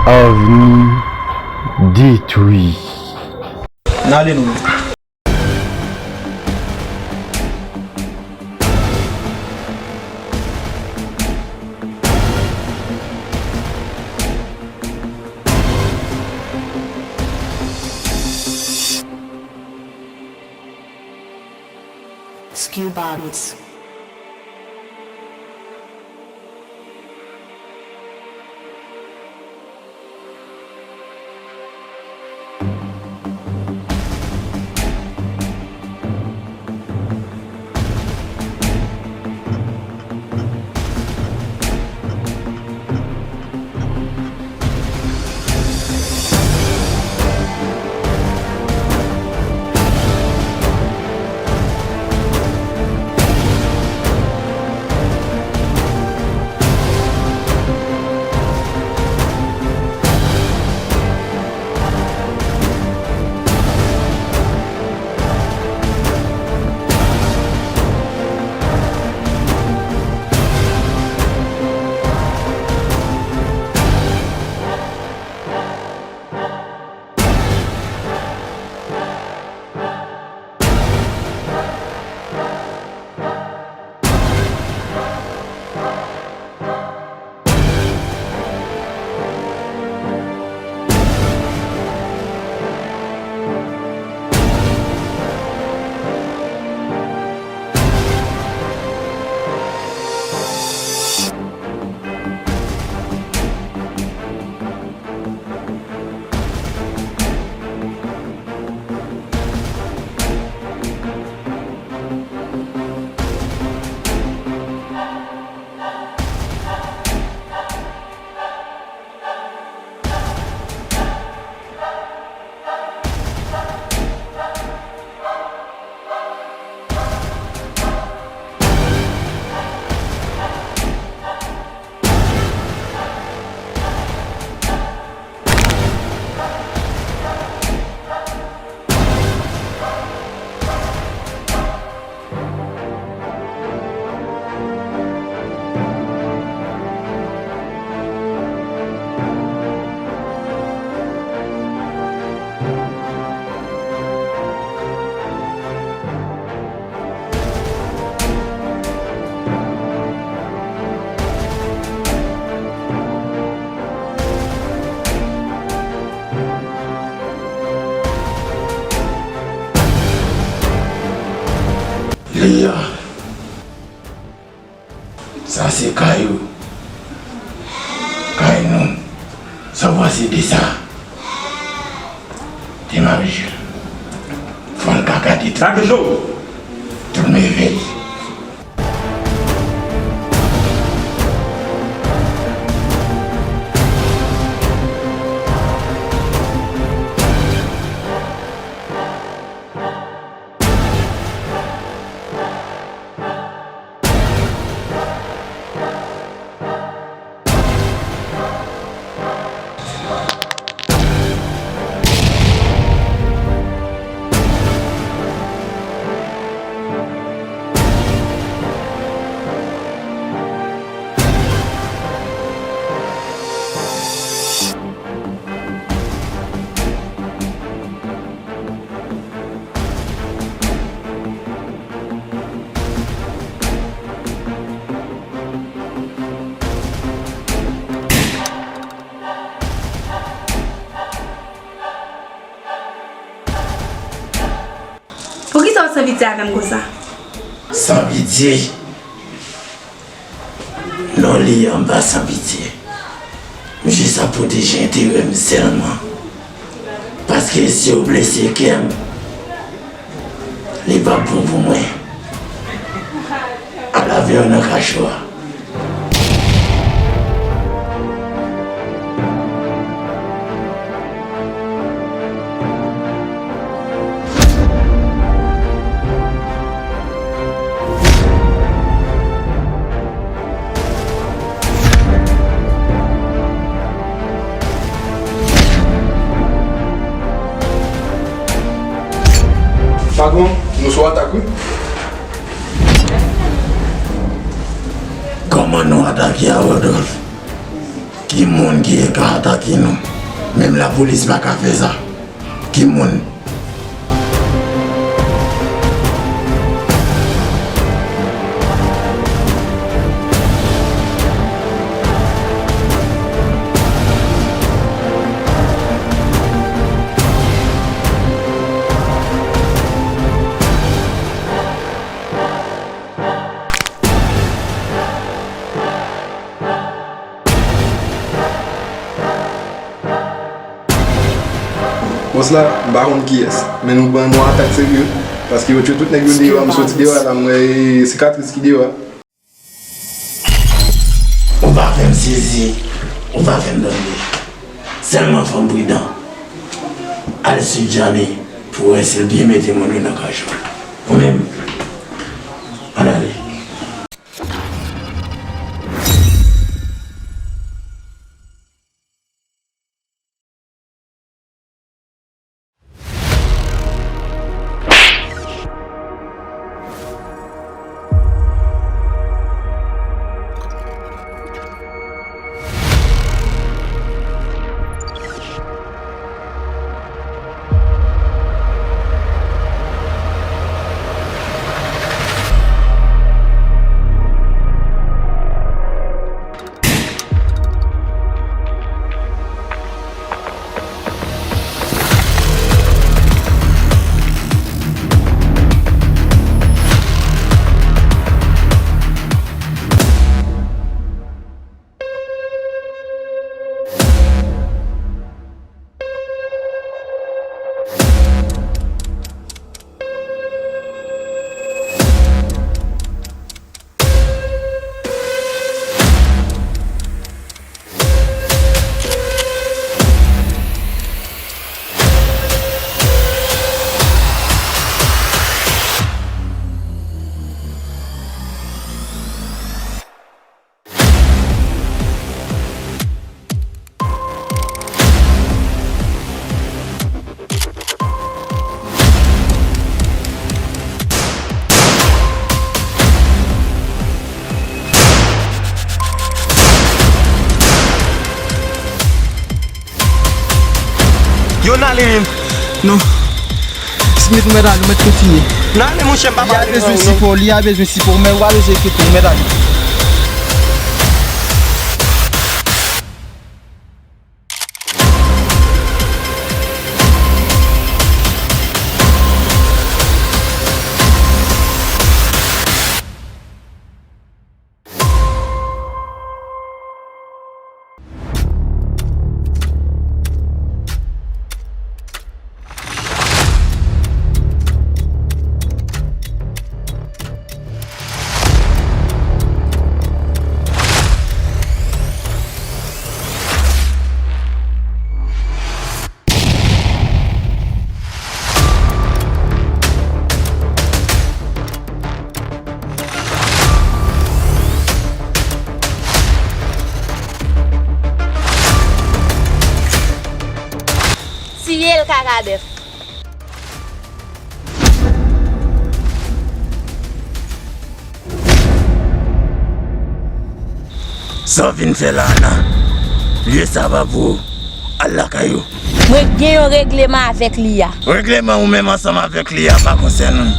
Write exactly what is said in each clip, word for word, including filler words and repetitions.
Avni detwi. N ale nou menm. Skew Bodies. Li a. Sa se kay ou. Kay nou. Sa w panse de sa? Te mare jil. Fò l ka gade tout. Sa ke cho? Tout meve. Poukisa w san pitye avè m konsa? San pitye? Non, li anba san pitye. M jis ap pwoteje enterè m sèlman. Paske si w blese kè m, li p ap bon pou mwen. Al avè w nan kacho a. Patwon, nou sou atak wi. Kòman nou atake a, Rodolphe? Ki moun ki ka atake nou? Menm lapolis pa ka fè sa. Ki moun? Bòs la, m pa konn kiyès, men nou pran yon atak serye, paske yo tchwe tout nèg yo deyò a, m soti deyò a la, m wè sikatris ki deyò a. Ou pa fè m sezi, ou pa fè m tande. Sèlman fò m pridan. Al swiv Djani pou wè si l byen mete moun yo nan kajou. Ou menm, ann ale. Yo, n ale menm. Non. Smith, ou mèt ale, ou mèt kontinye. N ale, monchè, m pa pale. Li a bezwen sipò, li a bezwen sipò, men ou pa bezwen enkyete, ou mèt ale. Tiye l, kaka bèf. Sa w vin fè la, Ana? Lye sa pa pou ou. Al lakay ou. Mwen gen yon regleman avèk Liya. Regleman ou menm ansanm avèk Liya pa konsène m.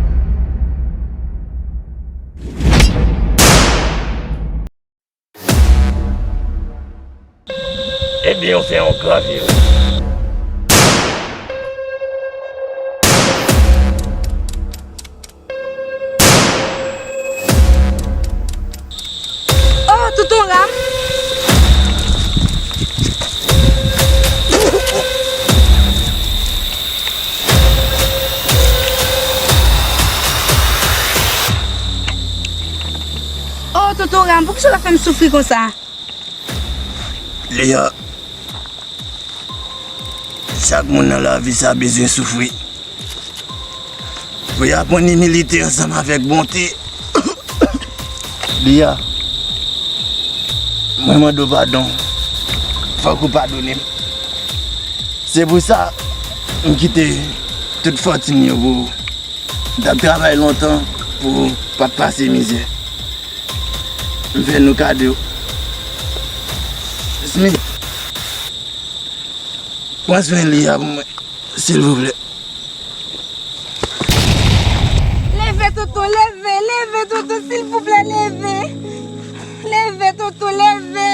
Ebyen, ou fè yon grav erè. Oh, tonton Ram! Oh, tonton Ram, poukisa w ap fè m soufri konsa? Liya, chak moun nan lavi sa bezwen soufri. Pou y aprann imilite ansanm avèk bonte. Liya, mwen mande w padon. Fòk ou padone m. Se pou sa, m kite tout fòtin yo pou ou. M t ap travay lontan pou w pa t pase mizè. M fè nou kado. Smith, pran swen Lia pou mwen, silvouplè. Leve, tonton, leve, leve, tonton, silvouplè, leve. Leve, tonton, leve.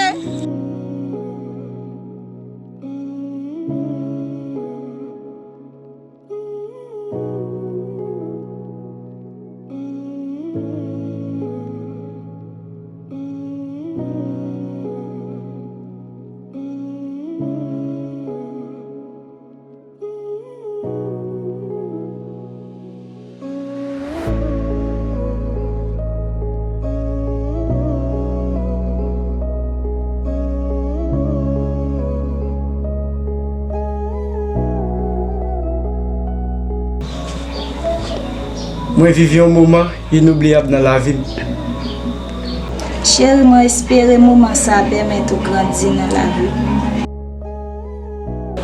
Mwen viv yon moman inoubliyab nan lavi m. Cheri, mwen espere moman sa a pèmèt ou grandi nan lavi w.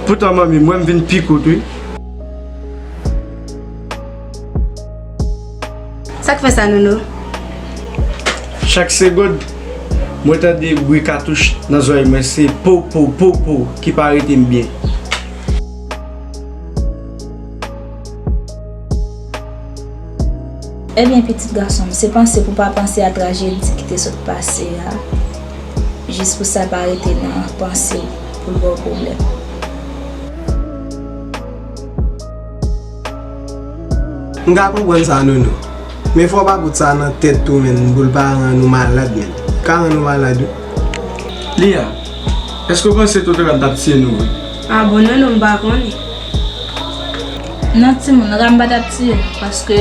Poutan, manmi, mwen m vin pi kout, wi. Sa k fè sa, Nono? Chak segonn, mwen tande bri katouch nan zòrèy mwen, se po, po, po, po ki pa rete m byen. Ebyen, pitit gason m, se panse pou w pa panse a trajedi ki te sot pase a, jis pou sa pa rete nan panse w pou l ba w pwoblèm. M ka konprann sa, Nono. Men fò w pa bout sa nan tèt ou, menn, pou l pa rann ou malad, menn. Ka rann ou malad, wi. Lia, èske w panse tonton Ram t ap tiye nou vre? A bon, Nono, m pa konnen. Non, timoun, Ram pa t ap tiye nou, paske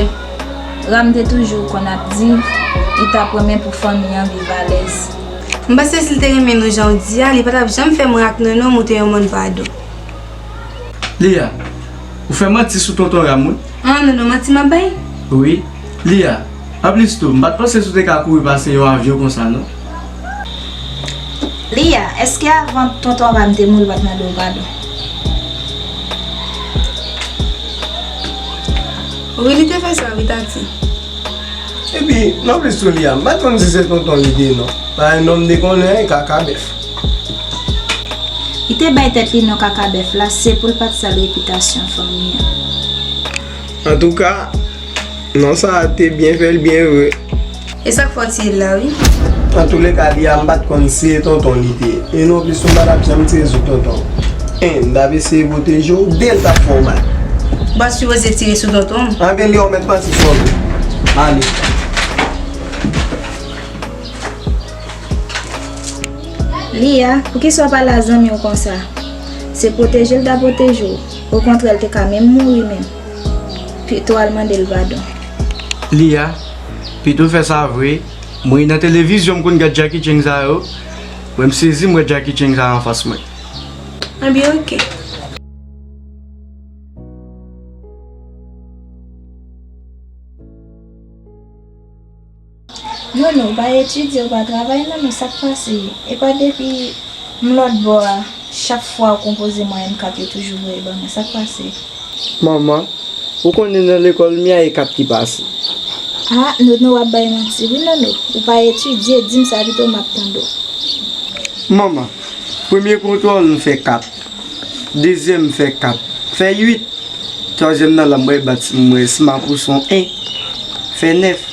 Ram te toujou konn ap di li t ap renmen pou fanmi an viv alèz. M panse si l te renmen nou jan w di a, li pa t ap janm fè mwen ak Nono moute yon mòn padon. Lia, ou fè manti sou tonton Ram, wi. An, Nono, manti m ap bay? Wi. Lia, anplis tou, m pa t panse si w te ka kouri pase yon avyon konsa, non. Lia, èske avan tonton Ram te mouri, l pa t mande w padon? Wi, li te fè sa, wi, Tati. Epi, nan plis tou, Lia, m pa t konn si se tonton li te ye, non. Pa yon nonm dekonnen, kaka bèf. Li te bay tèt li non kaka bèf la, se pou l pa t sal repitasyon fanmi an. Antouka, non sa a te byen fè l byen vre. E sa k fè w tiye l la, wi. Antouleka, Lia, m pa t konn si se tonton li te ye. E non plis, m pa t ap janm tire sou tonton. En, m t ap eseye pwoteje w, de, l t ap fè w mal. Ou pa t sipoze tire sou tonton m. Anben, Lia, ou mèt pati sou w. Ale. Lia, poukisa w pale a zanmi w konsa? Se pwoteje l ta pwoteje w. Okontrè, l te ka menm mouri menm. Pito al mande l padon. Lia, pito w fè sa vre. Mwen nan televizyon, m konn gad Jackie Chan sa yo. Mwen, m sezi, m wè Jackie Chan sa anfas mwen. Anben, oke. Nono, ou pa etidye, ou pa travay, Nono, sa k pase? Epa depi m lòt bò a, chak fwa ou konpoze mwayenn kat yo toujou voye ban mwen, sa k pase? Manman, ou konnen nan lekòl Mia e kat ki pase. A, Nono, w ap bay manti wi, Nono. Ou pa etidye, di m sa pito m ap tande w. Manman, premye kontwòl m fè kat, dezyèm m fè kat, fè uit. Twazyèm nan la, m wè bat, m wè si m ap ou son en. Fè nèf.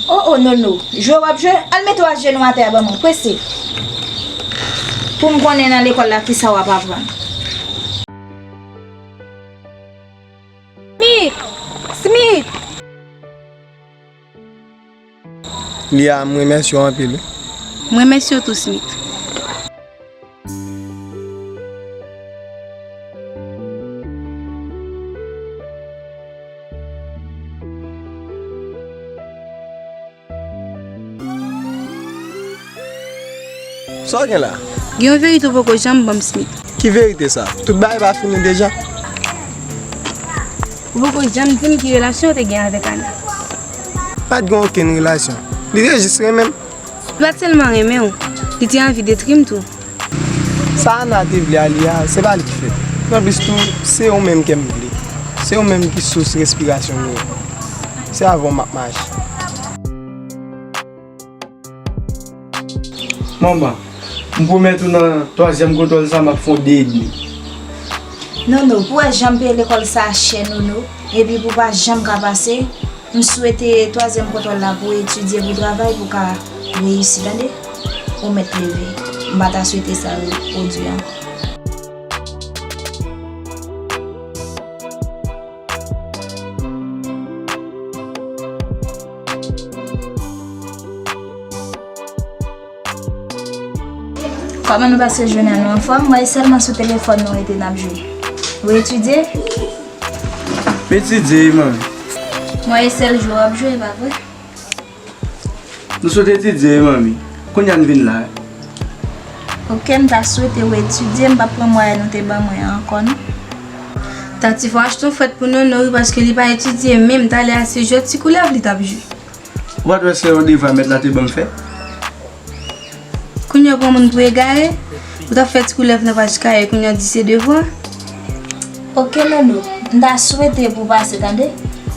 O, o, Nono, jwe w ap jwe, al mete w ajenou atè a ban mwen, prese. Pou m konnen nan lekòl la kisa w ap aprann. Smith! Smith! Lia, m remèsye w anpil, wi. M remèsye w tou, Smith. Sa w gen la? Gen yon verite w poko janm ban m, Smith. Ki verite sa? Tout bagay pa fini deja? Ou poko janm di m ki relasyon w te gen avèk Ana. Pa t gen okenn relasyon. Li te jis renmen m. Li pa t sèlman renmen w, li te anvi detwi m tou. Sa Ana te vle a, Lia, se pa li ki fèt. Anplis tou, se ou menm ke m vle. Se ou menm ki sous respirasyon m ye. Se avè w m ap mache. Manman, M pwomèt ou nan twazyèm kontwòl sa m ap fè w de edmi. Nono, pou w wè jan m peye lekòl sa chè, Nono, epi pou w pa janm ka pase, m swete twazyèm kontwòl la pou w etidye, pou w travay, pou w ka reyisi, tande? Ou mèt leve. M pa ta swete sa repwodui ankò. Kòman nou pase jounen an, nou anfòm? M wè sèlman sou telefòn nou rete n ap jwe. Ou etidye? M etidye wi, manmi. M wè sèl jwe w ap jwe, pa vre? Nou sot etidye wi, manmi. Kounye a n vin la. Oke, m ta swete w etidye, m p ap pran mwayen ou te ban mwen an ankò, non. Tati, fò w achte yon frèt pou Nono wi, paske li pa etidye menm. Talè a se jwèt ti koulèv li t ap jwe. Ou pa t wè se yon devwa mèt la te ban m fè? Kounye a w pran moun pou egare, ou t ap fè ti koulèv nan paj kaye, kounye a w di se devwa. Oke, Nono, m ta swete pou w pase, tande?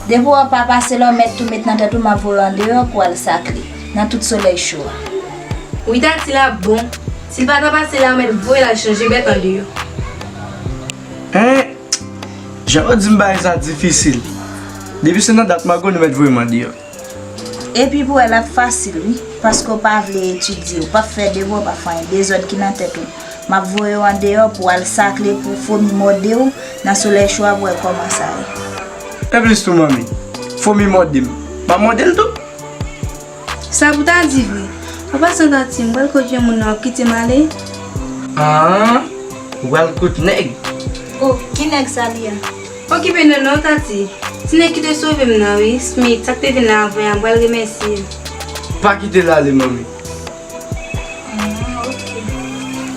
Depi w pa pase la, w mèt tou met nan tèt ou, m ap voye w andeyò pou w al sakle nan tout solèy cho a. Wi, Tati, l ap bon. Si l pa ta pase la, w mèt voye l al chanje bèt andeyò. Hein? Jan w di m bagay sa difisil. Depi se nan dat mago nou mèt voye m andeyò. Epi pou w wè l ap fasil wi, paske w pa vle etidye, w p ap fè devwa, w p ap fè anyen, dezòd ki nan tèt ou. M ap voye w andeyò pou w al sakle pou fomi mòde w nan solèy cho a pou w wè kòman sa ye. Enplis tou, manmi, fomi mòde m, m ap mòde l tou. Sa pou ta di vre. An pasan, Tati, m pral kot yon moun nan, w ap kite m ale? Ah, ou pral kot nèg? Oh, ki nèg sa li a? Okipe Nono, Tati. Ti nèg ki te sove m nan, wi, Smith, sa k te vin la avè a, m pral remèsye l. Pa kite l ale, manmi. Ah, oke.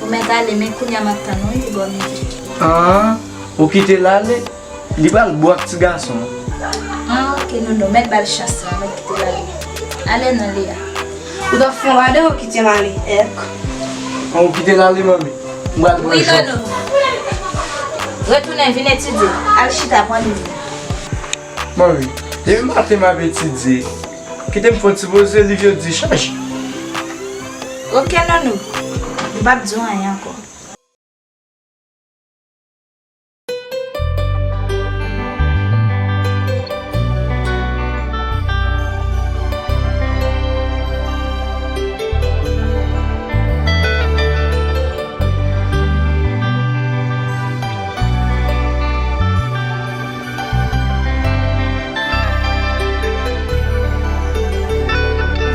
Ou mèt ale, men kounye a m ap tann ou, wi, bò midi. Ah, ou kite l ale? Li pral bwè ak ti gason an. Ah, oke, Nono, mèt ba l chans lan, mèt kite l ale. Ale non, Lea. Ou t ap fè yon radòt, ou kite m ale, èk. An, ou kite l ale, manmi. M pral pran chans. Wi, Nono. Retounen, vin etidye. Al chita, pran liv ou. Manmi, depi maten m ap etidye. Kite m fè yon ti poze, liv yo dichaj. Oke, Nono. M p ap di w anyen ankò.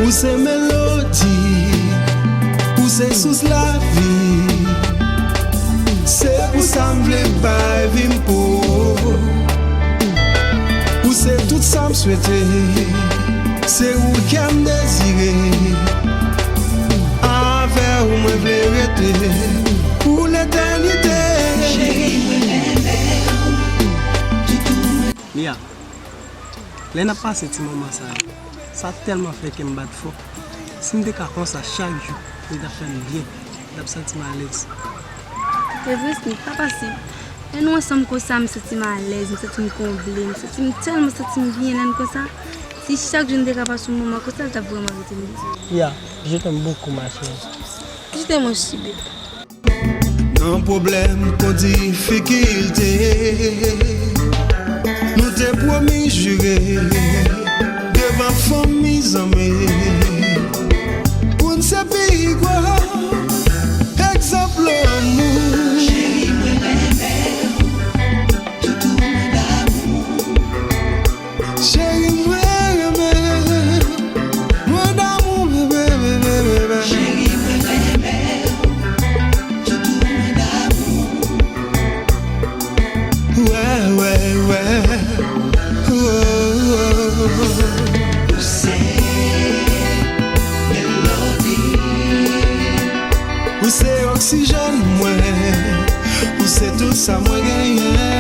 Ou se melodi, ou se sous lavi. Se pou sa m vle bay vi m pou ou. Ou se tout sa m swete. Se ou kè m dezire. Avè ou mwen vle rete pou letènite. Cheri, mwen renmen w. Toutou mwen. Mia, lè n ap pase ti moman sa yo, sa tèlman fè kè m bat fò. Si m te ka konsa chak jou, li t ap fè m byen, li t ap santi m alèz. Se vre, Smith, pa pase. Lè nou ansanm konsa, m santi m alèz, m santi m konble, m santi m tèlman santi m byen lè n konsa. Si chak jou n te ka pase yon moman konsa, li t ap vrèman rete m byen. Ya, je t'aime beaucoup, ma chérie. Je t'aime aussi, babe. Nan pwoblèm kon difikilte, nou te pwomi jire devan fanmi, zanmi, pou n se pi gwo egzanp lanmou. Cheri, mwen renmen w, toutou mwen damou. Cheri, mwen renmen w, mwen damou, bebe, bebe, bebe. Cheri, mwen renmen w, toutou mwen damou. Wè, wè, wè. Oh, oh, oh. Ou se melodi. Ou se oksijèn mwen. Ou se tout sa mwen genyen.